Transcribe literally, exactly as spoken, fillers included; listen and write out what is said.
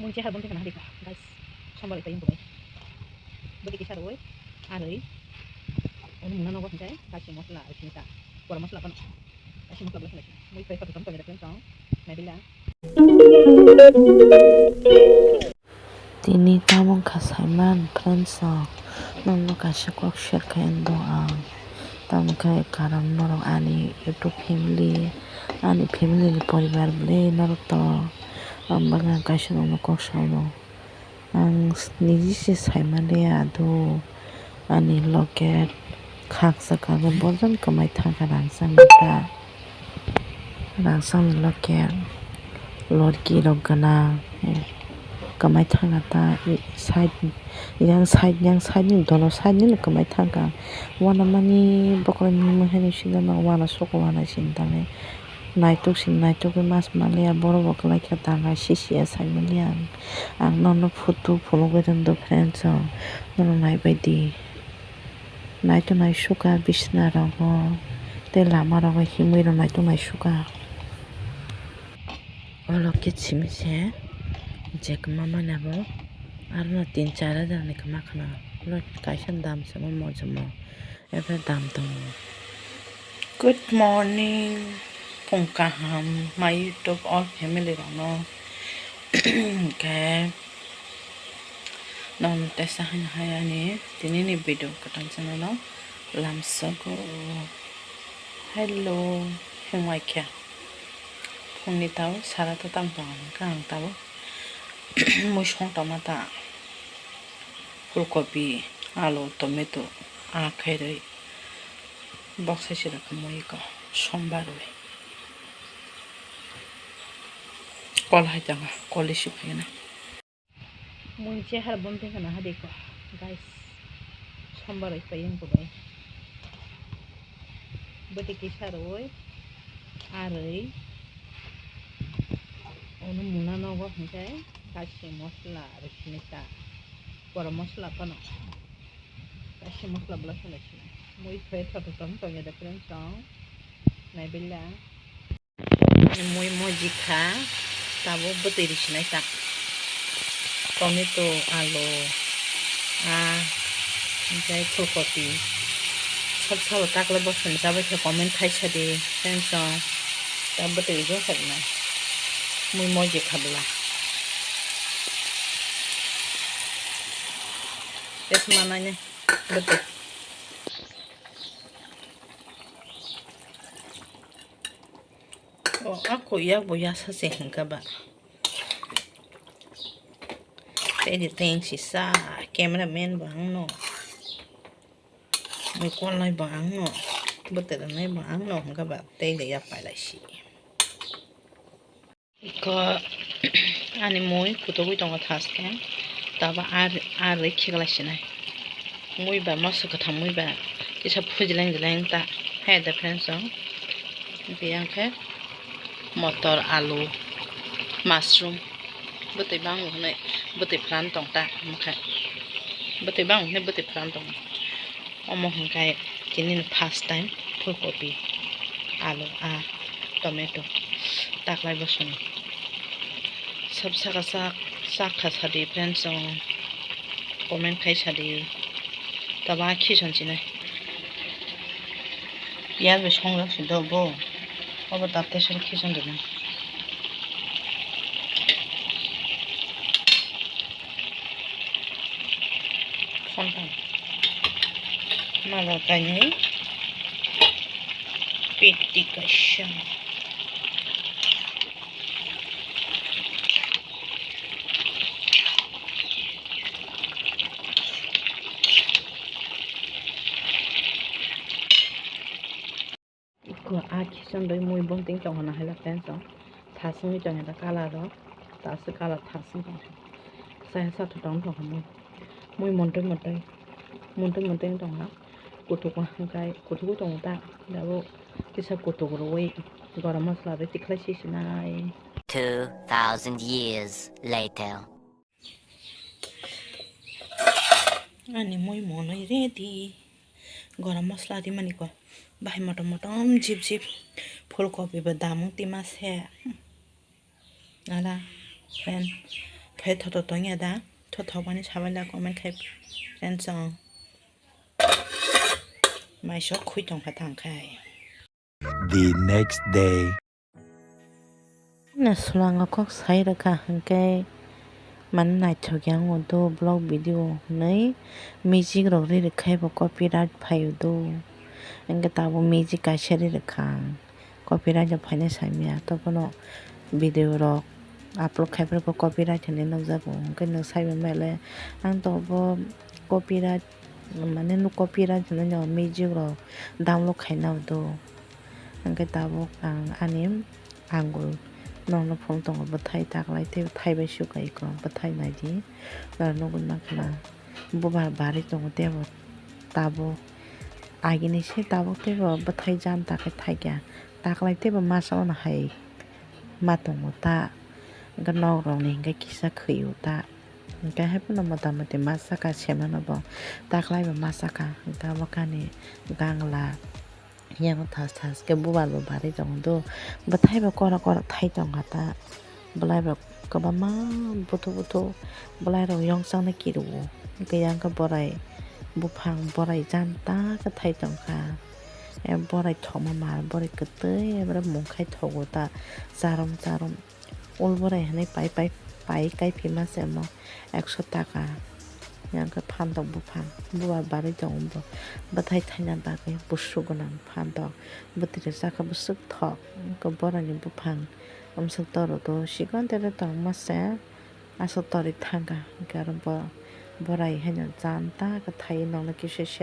Mui chehar bumtwi khana hadi kha, guys. Sombar bai tayung kubai. Bwtwi kisa rwui, arwi. Ono muna nogo hwnkhe kashi mosla rwkhinai ta. Gorom mosla phano. Kashi mosla bwlai khanai. Mui phai photo tong tong tong. Naibila. Tini tamo wngkha saiman friends rok. Nokno kaisa kok share khe do ang. Tamo khe karon norok ani YouTube family, ani family ni poribar bwlwi norok to. Ang bagwi ang kaisa nokno kok sao. Ang niji se saimaliya ado ani loket khaksa kagwi bojan kwmai thangkha rangchakni ta. Rangchakni loket lorki rok gwnang kwmai thangkha ta side yang side yang side ni dono side ni kwmai thangkha. Uanamani bokhorok mimwi haino sinijak uanasuk uanai sini tangwi. Naitok se naitok khe mas manliya, borok bo kwlai khe tang hai sisi ya sai manliya. Ang nono photo phunugwi rwngdo friends rok, nono naibaidi. Naitok naisukha bisna rogo tei lama rogo himwi rok naitok naisukha. Olo khe simi se je kwma manya bo aro no tin char hajar ni kwma khwna, kaisa dam se mo mojomo. Ebe dam tongo. Good morning, phung kaham, my YouTube all family rokno. Hwnkhe, nokno teisa haino hai ani tini ni video kwtal channel o lamsogo. Hello, phung waikha. Phungni tao sara ta tang tongo, hwnkhe ang tao mui song tongma ta. Phulkopi, alu, tomato, a khairwi. Boksa sida khe mui ko sombar wi. Kol hai tanga, kol isi phaina. Mui chehar bumtwi khana hadi ko, guys. Sombar wi payung kubai. Bwtwi kisa rwui, arwi. Ono muna nogo hwnkhe kashi mosla rwkhinai ta. Gorom mosla phano. Kaisa mosla bwlai khe lai sinai. Mui phai thothok tong tong ya da friends rok. Naibila. Mui moji kha. Tabuk bwtwi ri sinai ta. Tomato, alu, a, hwnkhe phulkopi. Sab sabo taklai bosoni chabai khe comment khai sadi friends rok. Ta bwtwi rijak kha na. Mui moji kha bwla. Tei manai ni. Bwtwi. O, a koi yak bo yasa se hwnkha ba. Tei de teng si sa, camera man bo ang no. Mui kolnai bo ang no. Bwtwi rwnai bo ang no hwnkha ba. Tei de yak pai lai si. Iko ani mui kutugwi tongo thaske, tabo ar, ar rwi khiklai sinai. Mui ba moso kwtham mui ba kisa phuji lang di lang ta. Hai da friends rok. Biyang khe motor, alu, mushroom. Bwtwi bang hwnwi bwtwi phan tong ta. Bwkha bwtwi bang hwnwi bwtwi phan tong. Omo hwnkhe tini first time phulkopi, alu, a tomato taklai bosoni. Sab saka sak, sak kha sadi friends rok, comment khai sadi. Taba khichon sinai. Piyaj bai songjak si do bo. Obo tabte sal khichon rwnai. Phontham. Mala kainwi peti kaisa. Iko a khichon rwi mui bumtwing tongkha na haila friends rok. Thasungwi tongya da colour rok. Tasa colour thasung tongkha. Sai sa thotong tongkha mui. Mui montwi montwi. Montwi montwi tongkha. Kutuk hwnkhe kutuk tongo ta. Dabo kisa kutuk rwi gorom masla rwi tikhlai si sinai. Two thousand years later. Ani mui monwi ready. Gorom masla rimani ko bahai motom motom jip jip. Phulkopi bo damung tima se. Ada friend, Khai thoto tongya da? Thothok mani sabai la comment khai friends song. Mai sok khui tong kha tang khai. The next day. Na swlango kok sai rwkha hwnkhe mani naithok ya wngo do vlog video hwnwi music rok ri rwkhai bo copyright phaio do. Hwnkhe tabuk music kaisa ri rwkha ang. Copyright rok phainai saimya, tobono video rok upload khaiphuru bo copyright hinwi nukjago, hwnkhe nwng saibai male ang to bo copyright, mane nuk copyright hinwi no music rok download khaina do. Hwnkhe tabuk ang ani angul nokno phunuk tongo, bwthai taklai tei thai bai sukha iko, bwthai naidi norok nugwi mankha na. Bubar bari tongo tebo tabuk. Agini se tabuk tebo bwthai janta khe thaikya. Taklai tebo masa ono hai ma tongo ta. Hwnkhe nok rokni hwnkhe kisa khwio ta. Hwnkhe haiphano mota moti ma saka semano bo. Taklai bo ma saka. Hwnkhe abo kani gangla. Yang thas thas khe bubar bo bari tongo do. Bwthai bo kora kora thai tongkha ta. Bwlai bo kwbangma buthu buthu bwlai rok yongchang nai kirio. Hwnkhe yang khe borai buphang borai janta khe thai tongkha. Em borai thokma mar borai kwtwi ebre mung khai thogo ta charum charum. Ul borai hinwi pai pai pai kai phima se omo ekso taka. Yang khe phantok buphang bubar bari tongo bo. Bwthai thaina bagwi busuk gwnang phantok. Bwtwi rwchapkha bwswk thok. Hwnkhe boraini buphang amswk toro do sikon tere tongma se aswk torwi thangkha. Hwnkhe aro bo borai haino janta khe thaiwi nokno kisa se.